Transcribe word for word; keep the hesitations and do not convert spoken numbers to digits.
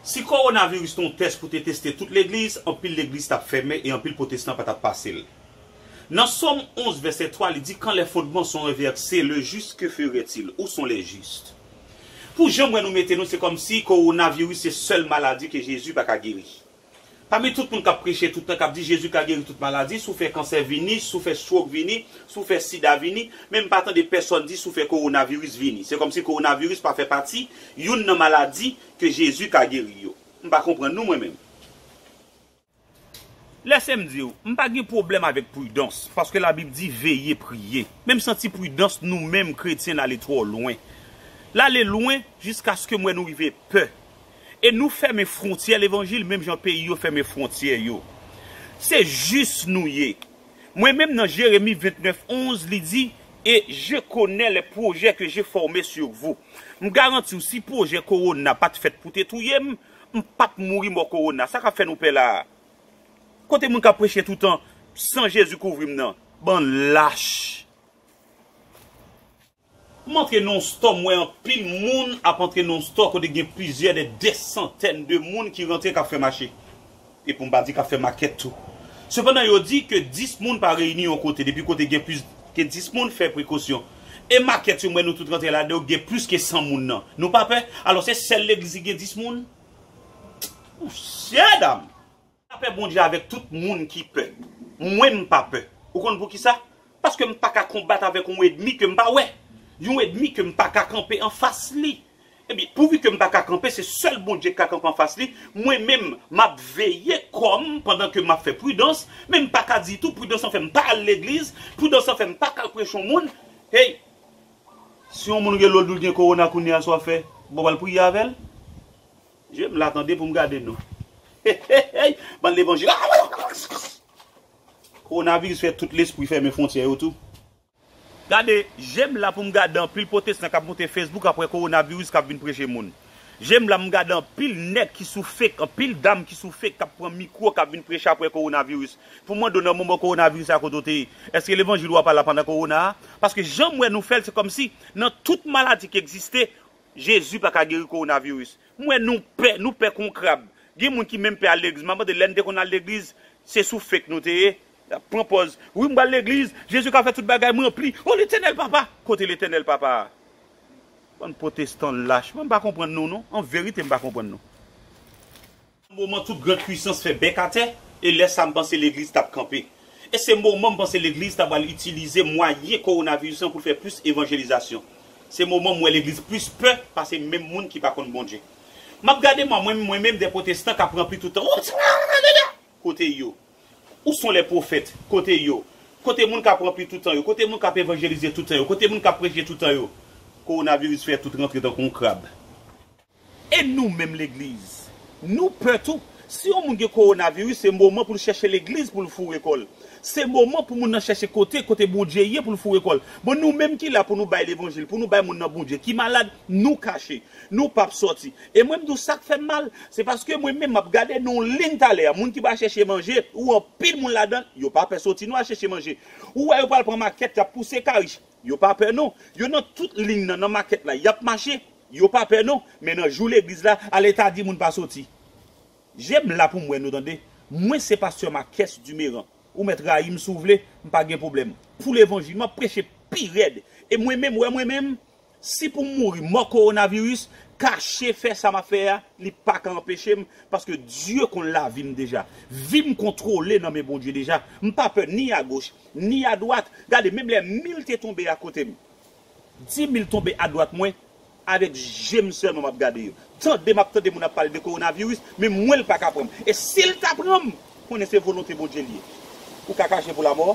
Si kowonaviris te yon tès pou te teste tout legliz, anpil legliz t ap fèmen e anpil pwotestan pa t ap pase l. Nan Sòm onz, vèsè twa, li di, Quand les fondements sont renversés, le juste, que ferait-il? Où sont les justes? Pou jan m wè nou mete nou, se kòmsi kowonaviris se sèl maladi ke Jezi pa ka geri. Pami tout moun k ap preche tout tan, k ap di Jezi ka geri tout maladi, si w fè kansè vini, si w fè stroke vini, si w fè sida vini, men m pa tande pèsòn di si w fè kowonaviris vini. Se kòmsi kowonaviris pa fè pati youn nan maladi ke Jezi ka geri yo. M pa konprann nou, mwen menm. Lèse m di w, m pa gen pwoblèm avèk pridans, paske Labib di veye, priye. Men m santi pridans nou menm kretyen l ale twò lwen. L ale lwen jiskaske m wè nou rive pè. E nou fèmen fwontyè levanjil, menm jan peyi yo fèmen fwontyè yo. Se jis nou ye. Mwen menm nan Jeremi vennèf onz, li di, Et je connais les projets que j'ai formés sur vous. M garanti w, si pwojè kowona pa t fèt pou te touye m, m p ap mouri mò kowona. Sa k ap fè nou pè la a? Kote moun k ap preche toutan, san Jezi kouvri m nan? Bann lach. M antre nan yon stò, m wè anpil moun ap antre nan yon stò kote gen plizyè dè dè santèn de moun ki rantre k ap fè mache. E pou m pa di k ap fè makèt tou. Sepandan, yo di ke dis moun pa reyini yon kote, depi kote gen plis ke dis moun, fè prekosyon. E makèt yo, m wè nou tout rantre ladan yo, gen plis ke san moun nan. Nou pa pè? Alò, se sèl legliz ki gen dis moun? Monchè dam! Pa pè Bondye avèk tout moun ki pè. Mwen, m pa pè. Ou konn poukisa? Paske m pa ka konbat avèk yon ènmi ke m pa wè. Yon ènmi ke m pa ka kanpe anfas li. Ebyen, pouvi ke m pa ka kanpe, se sèl Bondye ki ka kanpe anfas li. Mwen menm, m ap veye kò m pandan ke m ap fè pridans, men m pa ka di tou, pridans lan fè m pa al legliz, pridans lan fè m pa ka al preche yon moun. Hey! Si yon moun rele w, di w gen kowona kounye a, sa w ap fè? Bon, w al priye avè l? Je m la tande pou m gade nou. Hey, hey, hey, bann levanjil. Kowonaviris fè tout lespri fèmen fwontyè yo tou. Gade, je m la pou m gade anpil pwotestan k ap monte Facebook apre kowonaviris k ap vin preche moun. Je m la m gade anpil nèg ki sou fake, anpil dam ki sou fake k ap pran mikwo k ap vin preche apre kowonaviris. Pou mwen, nan moman kowonaviris la kote w te ye, èske levanjil ou a pa la pandan kowona a? Paske jan m wè nou fè l, se kòmsi nan tout maladi ki egziste, Jezi pa ka geri kowonaviris. M wè nou pè, nou pè kon krab. Gen moun ki menm pè al legliz. M ap mande, lè n te konn al legliz, se sou fake nou te ye. N ap pran pòz. Wi, m pral legliz. Jezi ka fè tout bagay, m ranpli. O Letènèl Papa! Kote Letènèl Papa a? Bann pwotestan lach. Mwen, m pa konprann nou, non. An verite, m pa konprann nou. Moman tout gran pwisans fè bèk atè, e lè sa m panse legliz t ap kanpe. E se moman m panse legliz ta pral itilize mwayen kowonaviris lan pou l fè plis evanjelizasyon. Se moman m wè legliz plis pè pase menm moun ki pa konn Bondye. M ap gade mwa mwen, mwen menm de pwotestan k ap ranpli tout tan. Kote yo? Où sont les prophètes? Kote yo? Kote moun k ap ranpli tout tan yo? Kote moun k ap evanjelize tout tan yo? Kote moun k ap preche tout tan yo? Kowonaviris fè tout rantre tankou yon krab. E nou menm legliz, nou pè tou. Si yon moun gen kowonaviris, se moman pou l chèche legliz pou l foure kò l. Se moman pou moun nan chèche kote, kote Bondye ye pou l foure kò l. Bon, nou menm ki la pou nou bay levanjil, pou nou bay moun nan Bondye ki malad, nou kache. Nou p ap sòti. E mwen, m di w sa k fè m mal, se paske mwen menm, m ap gade nan yon liy talè a, moun ki pral chèche manje, ou anpil moun ladan, yo pa pè sòti non al chèche manje. Ou wè yo pral pran makèt, y ap pouse karich. Yo pa pè non. Yo nan tout liy nan, nan makèt la, y ap mache. Yo pa pè non, men nan jou legliz la, ale ta di moun pa soti. Je m la pou m wè nou, tande. Mwen se pastè Marques Duméran. Ou mèt rayi m si w vle, m pa gen pwoblèm. Pou levanjil, m ap preche pi rèd. E mwen menm, wè mwen menm, si pou m mouri mò kowonaviris, kache fè sa m ap fè a, li pa ka anpeche m, paske Dye konn lavi m deja. Vi m kontwole nan men Bondye deja. M pa pè ni agoch, ni adwat. Gade, menm lè mil te tonbe akote m, di mil tonbe adwat mwen, avèk je m sèlman m ap gade yo. Tande m ap tande moun ap pale de kowonaviris, men mwen l pa ka pran m. E si l ta pran m, konnen se volonte Bondye l ye. Ou ka kache pou lamò,